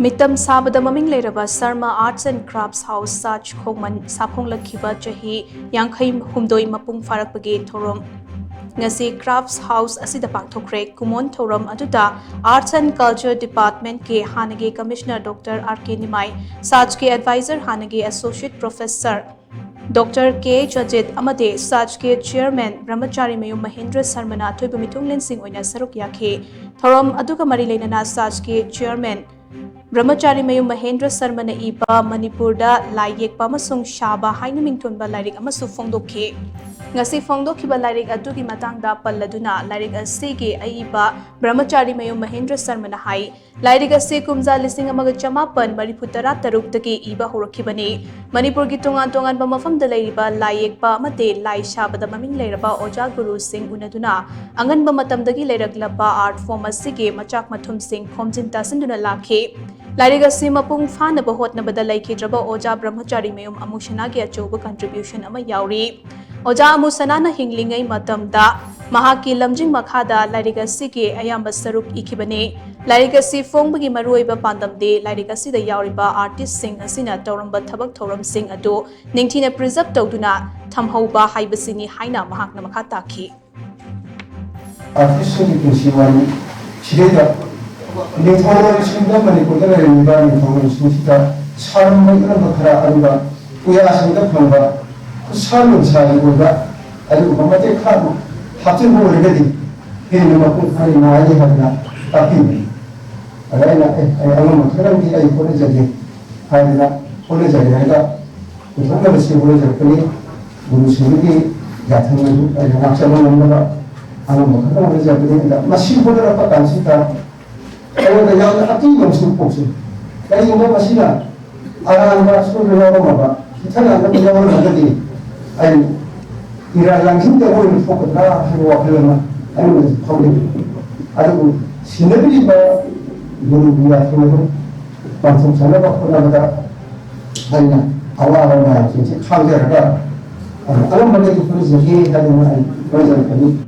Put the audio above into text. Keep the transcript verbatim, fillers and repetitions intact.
ꯃꯤꯇꯝ ꯁꯥꯕꯗ ꯃꯃꯤꯡ ꯂꯩꯔꯕ Sharma Arts and Crafts House ꯁꯥꯆ ꯈꯣꯡꯃꯟ ꯁꯥꯐꯣꯡꯂꯛꯈꯤꯕ ꯆꯍꯤ ꯌꯥꯡꯈꯩ ꯍꯨꯝꯗꯣꯏ ꯃꯄꯨꯡ ꯐꯥꯔꯛꯄꯒꯤ ꯊꯧꯔꯝ ꯉꯁꯤ Crafts House ꯑꯁꯤꯗ ꯄꯥꯡꯊꯣꯛꯈ꯭ꯔꯦ꯫ ꯀꯨꯃꯣꯟ ꯊꯧꯔꯝ ꯑꯗꯨꯗ Arts and Culture Department ꯀꯤ ꯍꯥꯟꯅꯒꯤ Commissioner Doctor R K ꯅꯤꯃꯥꯏ, ꯁꯥꯆꯀꯤ Advisor ꯍꯥꯟꯅꯒꯤ Associate Professor Doctor K H Ajit ꯑꯃꯗꯤ ꯁꯥꯆꯀꯤ Chairman ꯕ꯭ꯔꯍꯃꯆꯥꯔꯤ ꯃꯌꯨꯝ ꯃꯍꯦꯟꯗ꯭ꯔ ꯁꯔꯃꯅ ꯑꯊꯣꯏꯕ ꯃꯤꯊꯨꯡꯂꯦꯟꯁꯤꯡ ꯑꯣꯏꯅ ꯁꯔꯨꯛ ꯌꯥꯈꯤ꯫ ꯊꯧꯔꯝ ꯑꯗꯨꯒ ꯃꯔꯤ ꯂꯩꯅꯅ ꯁꯥꯆꯀꯤ Chairman ꯕ꯭ꯔꯍꯃꯆꯥꯔꯤ ꯃꯌꯨꯝ ꯃꯍꯦꯟꯗ꯭ꯔ ꯁꯔꯃꯅ ꯏꯕ ꯃꯅꯤꯄꯨꯔꯗ ꯂꯥꯏ ꯌꯦꯛꯄ ꯑꯃꯁꯨꯡ ꯁꯥꯕ ꯍꯥꯏꯅ ꯃꯤꯡꯊꯣꯟꯕ ꯂꯥꯏꯔꯤꯛ ꯑꯃꯁꯨ ꯐꯣꯡꯗꯣꯛꯈꯤ꯫ ꯉꯁꯤ ꯐꯣꯡꯗꯣꯛꯈꯤꯕ ꯂꯥꯏꯔꯤꯛ ꯑꯗꯨꯒꯤ ꯃꯇꯥꯡꯗ ꯄꯜꯂꯗꯨꯅ ꯂꯥꯏꯔꯤꯛ ꯑꯁꯤꯒꯤ ꯑꯏꯕ ꯕ꯭ꯔꯍꯃꯆꯥꯔꯤ ꯃꯌꯨꯝ ꯃꯍꯦꯟꯗ꯭ꯔ ꯁꯔꯃꯅ ꯍꯥꯏ, ꯂꯥꯏꯔꯤꯛ ꯑꯁꯤ ꯀꯨꯝꯖꯥ ꯂꯤꯁꯤꯡ ꯑꯃꯒ ꯆꯃꯥꯄꯟ ꯃꯔꯤꯐꯨ ꯇꯔꯥ ꯇꯔꯨꯛꯇꯒꯤ ꯏꯕ ꯍꯧꯔꯛꯈꯤꯕꯅꯤ꯫ ꯃꯅꯤꯄꯨꯔꯒꯤ ꯇꯣꯉꯥꯟ ꯇꯣꯉꯥꯟꯕ ꯃꯐꯝꯗ ꯂꯩꯔꯤꯕ ꯂꯥꯏ ꯌꯦꯛꯄ ꯑꯃꯗꯤ ꯂꯥꯏ ꯁꯥꯕꯗ ꯃꯃꯤꯡ ꯂꯩꯔꯕ ꯑꯣꯖꯥ ꯒꯨꯔꯨꯁꯤꯡ ꯎꯅꯗꯨꯅ ꯑꯉꯟꯕ ꯃꯇꯝꯗꯒꯤ ꯂꯩꯔꯛꯂꯕ art form ꯑꯁꯤꯒꯤ ꯃꯆꯥꯛ ꯃꯊꯨꯝꯁꯤꯡ ꯈꯣꯝꯖꯤꯟ ꯇꯥꯁꯤꯟꯗꯨꯅ ꯂꯥꯛꯈꯤ꯫ ꯂꯥꯏꯔꯤꯛ ꯑꯁꯤ ꯃꯄꯨꯡ ꯐꯥꯅꯕ ꯍꯣꯠꯅꯕꯗ ꯂꯩꯈꯤꯗ꯭ꯔꯕ ꯑꯣꯖꯥ ꯕ꯭ꯔꯍꯃꯆꯥꯔꯤ ꯃꯌꯨꯝ ꯑꯃꯨꯁꯅꯥꯒꯤ ꯑꯆꯧꯕ contribution ꯑꯃ ꯌꯥꯎꯔꯤ꯫ ꯑꯣꯖꯥ ꯑꯃꯨꯁꯅꯥꯅ ꯍꯤꯡꯂꯤꯉꯩ ꯃꯇꯝꯗ ꯃꯍꯥꯛꯀꯤ ꯂꯝꯖꯤꯡ ꯃꯈꯥꯗ ꯂꯥꯏꯔꯤꯛ ꯑꯁꯤꯒꯤ ꯑꯌꯥꯝꯕ ꯁꯔꯨꯛ ꯏꯈꯤꯕꯅꯤ꯫ ꯂꯥꯏꯔꯤꯛ ꯑꯁꯤ ꯐꯣꯡꯕꯒꯤ ꯃꯔꯨꯑꯣꯏꯕ ꯄꯥꯟꯗꯝꯗꯤ ꯂꯥꯏꯔꯤꯛ ꯑꯁꯤꯗ ꯌꯥꯎꯔꯤꯕ artistꯁꯤꯡ ꯑꯁꯤꯅ ꯇꯧꯔꯝꯕ ꯊꯕꯛ ꯊꯧꯔꯝꯁꯤꯡ ꯑꯗꯨ ꯅꯤꯡꯊꯤꯅ preserve ꯇꯧꯗꯨꯅ ꯊꯝꯍꯧꯕ ꯍꯥꯏꯕꯁꯤꯅꯤ ꯍꯥꯏꯅ ꯃꯍꯥꯛꯅ ꯃꯈꯥ ꯇꯥꯈꯤ꯫ Artistꯁꯤꯡꯒꯤ ꯄꯨꯟꯁꯤ ꯋꯥꯔꯤ ꯁꯤꯗꯩꯗ ꯅꯤꯡꯊꯧ ꯑꯣꯏꯕꯁꯤꯡꯗ ꯃꯅꯤꯄꯨꯔꯗ ꯂꯩꯔꯝꯃꯤꯕ ꯅꯤꯡꯊꯧ ꯑꯣꯏꯕꯁꯤꯡꯁꯤꯗ ꯁꯥꯔꯝꯕ ꯏꯔꯝꯕ ꯈꯔ ꯑꯗꯨꯒ ꯄꯨꯌꯥꯁꯤꯡꯗ ꯐꯪꯕ ꯈꯨꯠꯁꯥ ꯂꯣꯟꯁꯥꯒꯤ ꯑꯣꯏꯕ ꯑꯗꯨꯒꯨꯝꯕ ꯃꯇꯦꯛ ꯈꯔ ꯍꯥꯞꯆꯤꯟꯕ ꯑꯣꯏꯔꯒꯗꯤ ꯍꯦꯟꯅ ꯃꯄꯨꯡ ꯐꯥꯅ ꯅꯨꯡꯉꯥꯏꯅꯤ ꯍꯥꯏꯗꯅ ꯇꯥꯛꯄꯤꯕꯅꯤ꯫ ꯑꯗ ꯑꯩꯅ ꯑꯦ ꯑꯩ ꯑꯉꯝꯕ ꯈꯔꯗꯤ ꯑꯩ ꯍꯣꯠꯅꯖꯒꯦ ꯍꯥꯏꯗꯅ ꯍꯣꯠꯅꯖꯒꯦ ꯍꯥꯏꯅ ꯄꯨꯊꯣꯛꯅꯕꯁꯤ ꯍꯣꯠꯅꯖꯔꯛꯄꯅꯤ꯫ ꯒꯨꯔꯨꯁꯤꯡꯗꯨꯒꯤ ꯌꯥꯊꯪ ꯑꯗꯨ ꯑꯩꯅ ꯉꯥꯛꯆꯕ ꯉꯝꯅꯕ ꯑꯉꯝꯕ ꯈꯔ ꯍꯣꯠꯅꯖꯔꯛꯄꯅꯤ꯫ ꯑꯗ ꯃꯁꯤ ꯍꯣꯠꯅꯔꯛꯄ ꯀꯥꯟꯁꯤꯗ ꯑꯩꯉꯣꯟꯗ ꯌꯥꯝꯅ ꯑꯀꯤꯕ ꯑꯃꯁꯨ ꯄꯣꯛꯆꯩ꯫ ꯀꯔꯤꯒꯨꯝꯕ ꯃꯁꯤꯅ ꯑꯔꯥꯟꯕ ꯑꯁꯣꯏꯕ ꯌꯥꯎꯔꯝꯃꯕ, ꯈꯤꯊꯅꯅꯕ ꯌꯥꯎꯔꯝꯃꯒꯗꯤ ꯑꯩ ꯏꯔꯥ ꯂꯥꯡꯖꯤꯡꯗ ꯑꯣꯏꯅ ꯊꯣꯛꯀꯗ꯭ꯔꯥ ꯍꯥꯏꯕ ꯋꯥꯈꯜ ꯑꯃ ꯑꯩꯉꯣꯟꯗꯁꯨ ꯐꯥꯎꯖꯩ꯫ ꯑꯗꯨꯕꯨ ꯁꯤꯟꯅꯕꯤꯔꯤꯕ ꯒꯨꯔꯨꯒꯤ ꯌꯥꯊꯪ ꯑꯗꯨ ꯄꯥꯡꯊꯣꯛꯆꯅꯕ ꯍꯣꯠꯅꯕꯗ ꯑꯩꯅ ꯑꯋꯥꯕ ꯃꯌꯥꯝꯁꯤꯡꯁꯦ ꯈꯥꯡꯖꯔꯒ ꯑꯉꯝꯕꯗꯒꯤ ꯍꯣꯠꯅꯖꯒꯦ ꯍꯥꯏꯗꯨꯅ ꯑꯩ ꯍꯣꯠꯅꯖꯔꯛꯄꯅꯤ꯫